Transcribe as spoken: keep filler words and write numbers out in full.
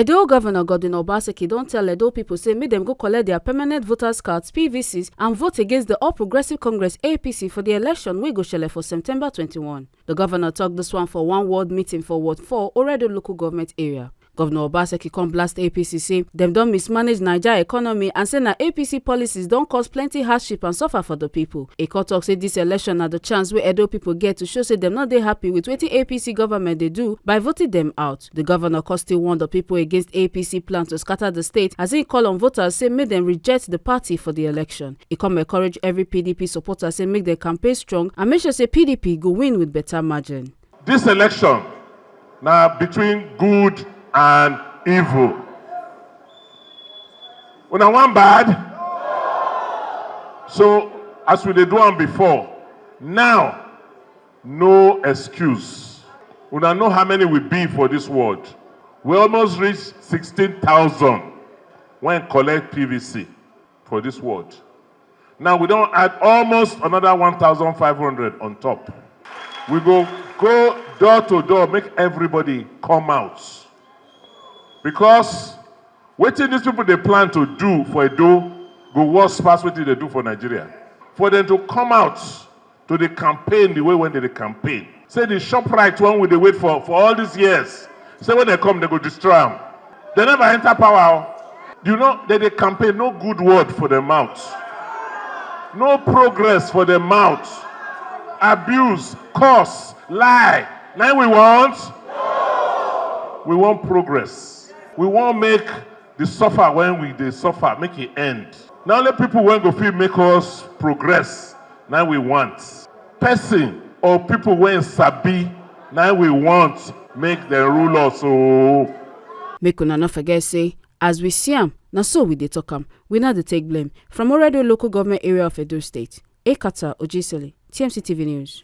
Edo Governor Godwin Obaseki don tell Edo people say make dem go collect their permanent voters cards, P V Cs, and vote against the All Progressive Congress, A P C, for the election wey go shele for September twenty-one. The governor talk this one for one ward meeting for Ward four, Oredo local government area. Governor Obaseki come blast A P C say dem don mismanage Naija economy and say na A P C policies don cause plenty hardship and suffer for the people. E come talk say this election na the chance wey Edo people get to show say dem no dey happy with wetin A P C government dey do by voting dem out. The governor come still warn the people against A P C plan to scatter the state, as he call on voters say make dem reject the party for the election. He come encourage every P D P supporter say make dem campaign strong and make sure say P D P go win with better margin. This election na between good and evil. Una wan bad? So, as we dey do am before, now, no excuse. Una know how many we be for this ward. We almost reach sixteen thousand wey collect P V C for this ward. Now we don add almost another one thousand five hundred on top. We go go door to door, make everybody come out. Because wetin these people dey plan to do for Edo go worse pass wetin they do for Nigeria. For them to come out to the campaign the way when they dey campaign, say the Shoprite one we dey wait for for all these years, say when they come, they go destroy am. They never enter power o. You know, they dey campaign, no good word for their mouth, no progress for their mouth, abuse, curse, lie. Now we want, we want progress. We want make the suffer when we dey suffer, make it end. Na only people wey go fit make us progress, na we want. Person or people wey sabi, na we want make dem rule us o. Make una no forget say, as we see am, na so we dey talk am. We no dey take blame. From Oredo local government area of Edo State, Ekata Ojisele, T M C T V News.